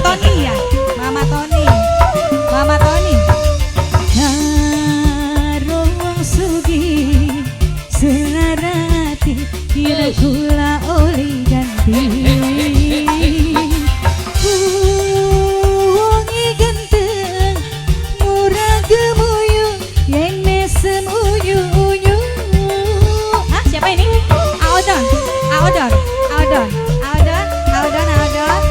Tony ya. Mama Tony. Mama Tony. Karo wong sugih selarati kira kula oli ganti. Wong ganteng murah gemuyu yen mesem unyu unyu. Ah, siapa ini? Aodon. Aodon. Aodon. Aodon. Aodon. Aodon.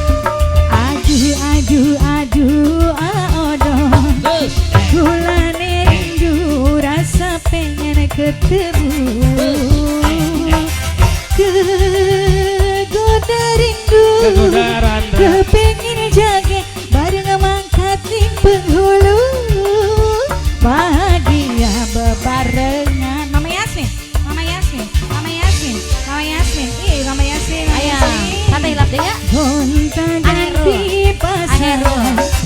Aduh aduh aduh aodon. Terus. Kulane rindu rasa pengen ketemu. Kegoda rindu. Kegoda randa. Kepengin jaga bareng mangkat ning penghulu. Bahagia bebarengan. Mama Yasmin. Mama Yasmin. Mama Yasmin. Mama Yasmin. Ih, Mama Yasmin. Mama Ayo, Yasmin. santai lap deh ya. Gonta ganti pasangan. Aheru.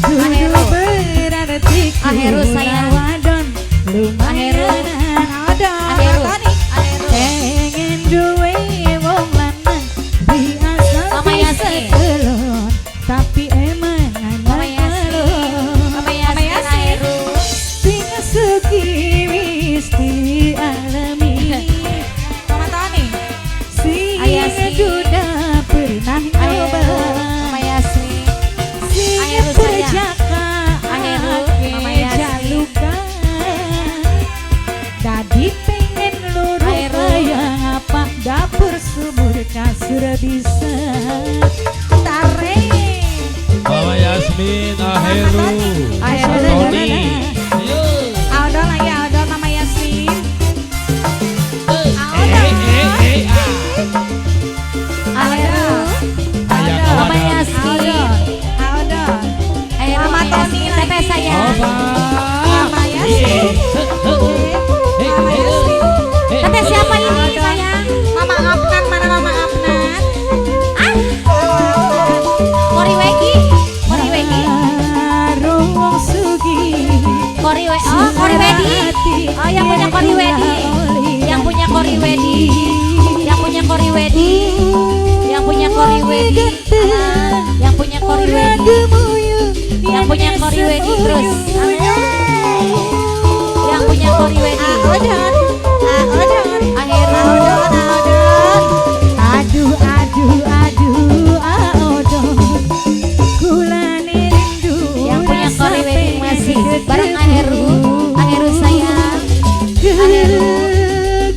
Dudu berarti Aheru, kula sayang. wadon lumayan. Aodon. Aheru. Tony. Aheru. Pengen duwe wong lanang biasa Mama bisa Yasmin. kelon tapi emang Mama anak Yasmin. alon. Mama Yasmin. Yasmin. Aheru. Sing sugih wis dialami. Mama Tony. Sing Yasmin. duda pernah Aheru. nyoba. Mama Yasmin. Sing Aheru, sayang. perjaka Aheru, Mama Yasmin. jalukan. Tadi pengen luru Aheru. kaya apa dapur sumur kasur bisa. Tare. Mama Yasmin, Aheru. Aheru. Tony. Ayo. Aodon lagi Aodon Mama Yasmin. Eh, Aodon. eh, eh, ah. Aheru. Ayah Mama kawanan. Yasmin. Aodon. Aodon. Aheru. Mama Tony Teteh lagi. sayang. Opa. Mama Yasmin. Eh, Mama eh, Yasmin. eh, Teteh siapa ini Aodon. sayang? Mama Afnan mana Mama Afnan? Ah. Kori Wegi. Kori Wegi. Karo wong sugih Kori We Oh, Kori Wedi. Oh, yang punya Kori Wedi. Yang punya Kori Wedi. Yang punya Kori Wedi. Yang punya Kori Wedi. Ah, yang punya Kori Wedi. Yang punya Kori Wedi terus. Yang punya Kori Wedi. Aodon. Aodon. Aheru. Aodon. Aodon. Aduh aduh aduh aodon. Kulane rindu Yang punya rasa Kori Wedi pengen masih ketemu. bareng Aheru. Aheru sayang. Aheru.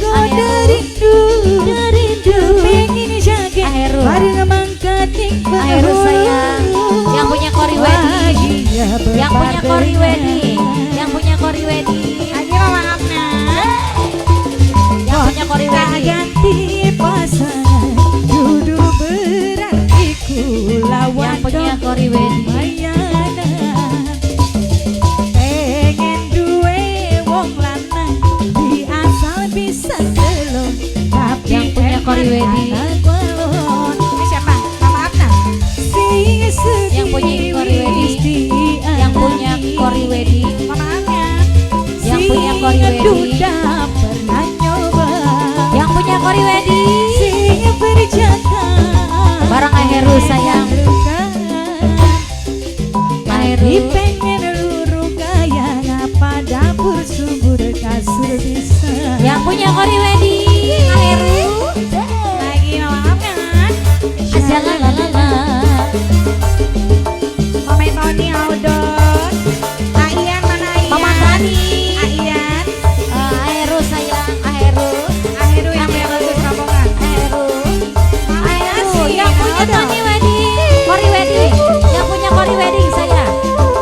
Kegoda Aheru. rindu rindu pengen jaga Aheru. bareng mangkat ning Aheru sayang. Yang punya Kori Wedi. Bahagia Yang punya Kori Wedi. bebarengan. Yang punya Kori Wedi. Lagi Mama Afnan. Yang punya Kori Tak Wedi. ganti pasangan dudu berarti kula Yang punya wadon Kori Wedi. lumayanan. Pengen duwe wong lanang diasal bisa kelon tapi Yang punya Kori emang Wedi. anak walon. Ini siapa? Mama Afnan. Sing sugih Yang punya Kori Wedi. wis Yang punya dialami. Kori Wedi. Mama Afnan. Yang punya Kori Sing Wedi. duda pernah nyoba. Yang punya Kori Wedi. Sing berjaka Barang Aheru sayang. Aheru. Di pengen luru kaya ngapa dapur subur kasur bisa. Yang punya Kori Wedi. Aheru. Lagi Mama Afnan. Aja la la la la. Mama Tony Aodon. Aian mana Aian? Mama Tani. Aian. Eh, Aheru sayang. Aheru. Aheru yang punya bagus rombongan. Aheru. Mama Aheru. Yasmin. Yang punya Aodon. Tony Wedi. Kori Wedi. Yang punya Kori Wedi saya.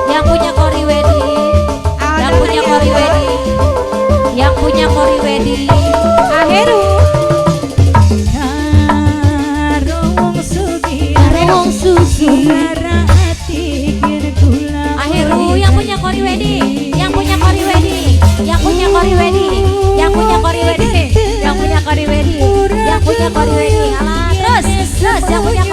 Yang punya Kori Wedi. Yang Aodon punya lagi Kori Aodon. Wedi. Yang punya Kori Wedi. Aheru. Karo wong sugih Karo wong sugih. Lara ati kir kula Aheru yang punya Kori Wedi, yang punya Kori Wedi, yang punya Kori Wedi, yang punya Kori Wedi, yang punya Kori Wedi, yang punya Kori Wedi. Alah, terus, terus yang punya